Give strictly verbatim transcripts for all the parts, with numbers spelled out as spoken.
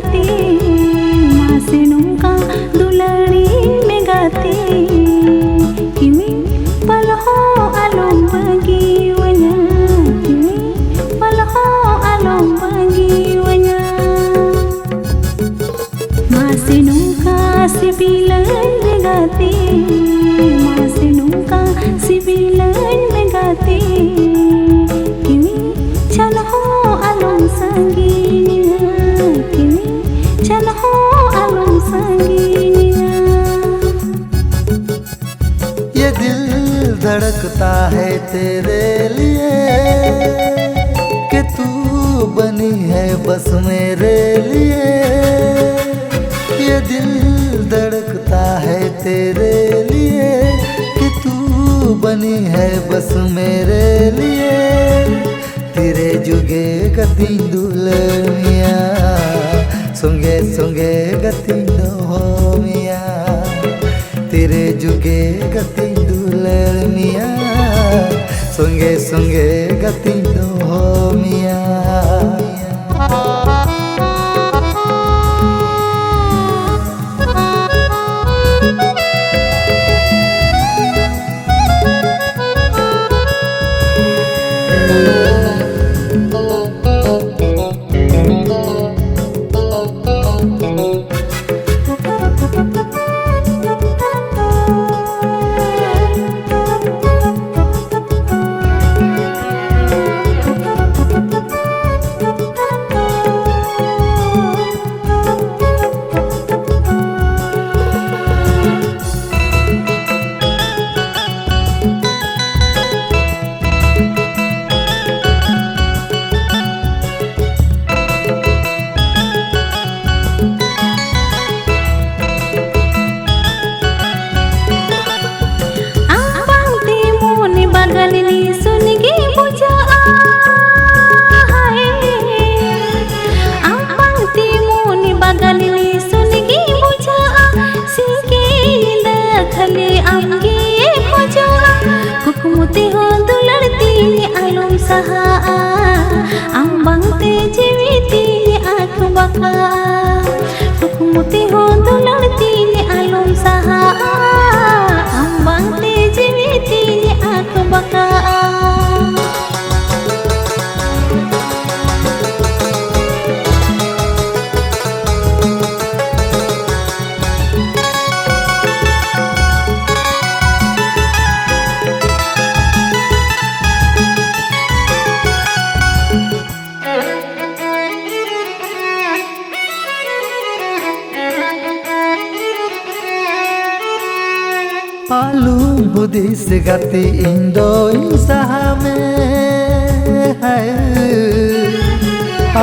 ᱜᱟᱛᱮ, ᱢᱟᱥᱮ ᱱᱚᱝᱠᱟ ᱫᱩᱞᱟᱹᱲᱤᱧ ᱢᱮ ᱜᱟᱛᱮ᱾ ᱠᱤᱢᱤ ᱯᱟᱞ ᱦᱚᱸ ᱟᱞᱚᱢ ᱵᱟᱹᱜᱤᱣᱟᱹᱧᱟ, ᱠᱤᱢᱤ ᱯᱟᱞ ᱦᱚᱸ ᱟᱞᱚᱢ ᱵᱟᱹᱜᱤᱣᱟᱹᱧᱟ᱾ ᱢᱟᱥᱮ ᱱᱚᱝᱠᱟ ᱥᱤᱵᱤᱞᱟᱹᱧ ᱢᱮ ᱜᱟᱛᱮ, ᱢᱟᱥᱮ ᱱᱚᱝᱠᱟ ᱥᱤᱵᱤᱞᱟᱹᱧ ᱢᱮ ᱜᱟᱛᱮ᱾ ᱠᱤᱢᱤ ᱪᱷᱟᱱ ᱦᱚᱸ ᱟᱞᱚᱢ ᱥᱟᱺᱜᱤᱧᱟ, ᱠᱤᱢᱤ ᱪᱷᱟᱱ ᱦᱚᱸ ᱟᱞᱚᱢ ᱥᱟᱺᱜᱤᱧᱟ᱾ ये दिल धड़कता है तेरे लिए, कि तू बनी है बस मेरे लिए। ये दिल धड़कता है तेरे लिए, कि तू बनी है बस मेरे लिए। ᱛᱤᱨᱮ ᱡᱩᱜᱮ ᱜᱟᱛᱮᱧ ᱫᱩᱞᱟᱹᱲ ᱢᱮᱭᱟ, ᱥᱚᱸᱜᱮ ᱥᱚᱸᱜᱮ ᱜᱟᱛᱮᱧ ᱫᱚᱦᱚ ᱢᱮᱭᱟ᱾ ᱛᱤᱨᱮ ᱡᱩᱜᱮ ᱜᱟᱛᱮᱧ ᱫᱩᱞᱟᱹᱲ ᱢᱮᱭᱟ, ᱥᱚᱸᱜᱮ ᱥᱚᱸᱜᱮ ᱜᱟᱛᱮᱧ ᱫᱚᱦᱚ ᱢᱮᱭᱟ᱾ ᱟᱢ ᱵᱟᱝᱛᱮ ᱢᱚᱱᱮ ᱵᱟᱜᱟᱱ ᱱᱤᱥᱩᱱ ᱜᱮ ᱵᱩᱡᱷᱟᱹᱜᱼᱟ᱾ ᱦᱟᱭ, ᱟᱢ ᱵᱟᱝᱛᱮ ᱢᱚᱱᱮ ᱵᱟᱜᱟᱱ ᱱᱤᱥᱩᱱ ᱜᱮ ᱵᱩᱡᱷᱟᱹᱜᱼᱟ᱾ ᱥᱤᱧ ᱧᱤᱫᱟᱹ ᱠᱷᱟᱹᱞᱤ ᱟᱢᱜᱮ ᱠᱷᱚᱡᱚᱜᱼᱟ᱾ ᱠᱩᱠᱢᱩ ᱛᱮᱦᱚᱸ ᱫᱩᱞᱟᱹᱲ ᱛᱤᱧ ᱟᱞᱚᱢ ᱥᱟᱦᱟᱜᱼᱟ᱾ ᱟᱢ ᱵᱟᱝᱛᱮ ᱡᱤᱣᱤ ᱛᱤᱧ ᱟᱸᱠ ᱵᱟᱠᱟᱜᱼᱟ᱾ ᱯᱩᱛᱤ ᱦᱚᱸ ᱫᱩᱞᱟᱹᱲ ᱛᱤᱧ ᱟᱞᱚᱢ ᱥᱟᱦᱟᱜᱼᱟ, ᱟᱢ ᱵᱟᱝᱛᱮ ᱡᱤᱣᱤ ᱛᱤᱧ ᱟᱫ ᱵᱟᱠᱟᱜᱼᱟ᱾ ᱟᱞᱚᱢ ᱦᱩᱫᱤᱥ ᱜᱟᱛᱮ, ᱤᱧ ᱫᱚᱧ ᱥᱟᱦᱟ ᱢᱮ, ᱦᱟᱭ᱾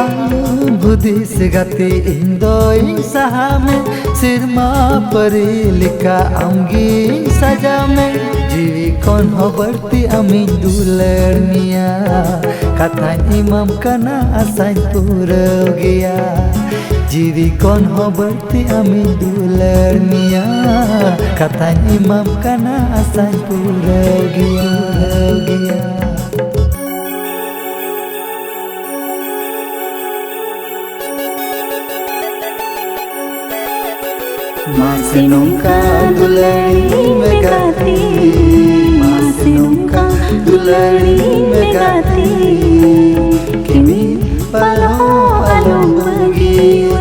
ᱟᱞᱚᱢ ᱦᱩᱫᱤᱥ ᱜᱟᱛᱮ, ᱤᱧ ᱫᱚᱧ ᱥᱟᱦᱟ ᱢᱮ, ᱥᱮᱨᱢᱟ ᱯᱟᱹᱨᱤ ᱞᱮᱠᱟ ᱟᱢᱜᱤᱧ ᱥᱟᱡᱟᱣ ᱢᱮ᱾ ᱡᱤᱣᱤ ᱠᱷᱚᱱ ᱦᱚᱸ ᱵᱟᱹᱲᱛᱤ ᱟᱢᱤᱧ ᱫᱩᱞᱟᱹᱲ ᱢᱮᱭᱟ, ᱠᱟᱛᱷᱟᱧ ᱮᱢᱟᱢ ᱠᱟᱱᱟ, ᱟᱥᱟᱧ ᱯᱩᱨᱟᱹᱣ ᱜᱮᱭᱟ᱾ ᱡᱤᱣᱤ ᱠᱷᱚᱱ ᱦᱚᱸ ᱵᱟᱹᱲᱛᱤ ᱟᱢᱤᱧ ᱫᱩᱞᱟᱹᱲ ᱢᱮᱭᱟ, ᱠᱟᱛᱷᱟᱧ ᱮᱢᱟᱢ ᱠᱟᱱᱟ, ᱟᱥᱟᱧ ᱯᱩᱨᱟᱹᱣ ᱜᱮᱭᱟ, ᱯᱩᱨᱟᱹᱣ ᱜᱮᱭᱟ᱾ ᱢᱟᱥᱮ ᱱᱚᱝᱠᱟ ᱫᱩᱞᱟᱹᱲᱤᱧ ᱢᱮ ᱜᱟᱛᱮ, ᱢᱟᱥᱮ ᱱᱚᱝᱠᱟ ᱫᱩᱞᱟᱹᱲᱤᱧ ᱢᱮ ᱜᱟᱛᱮ, ᱠᱤᱢᱤᱫ ᱯᱟᱞ ᱦᱚᱸ ᱟᱞᱚᱢ ᱵᱟᱹᱜᱤᱭᱟ᱾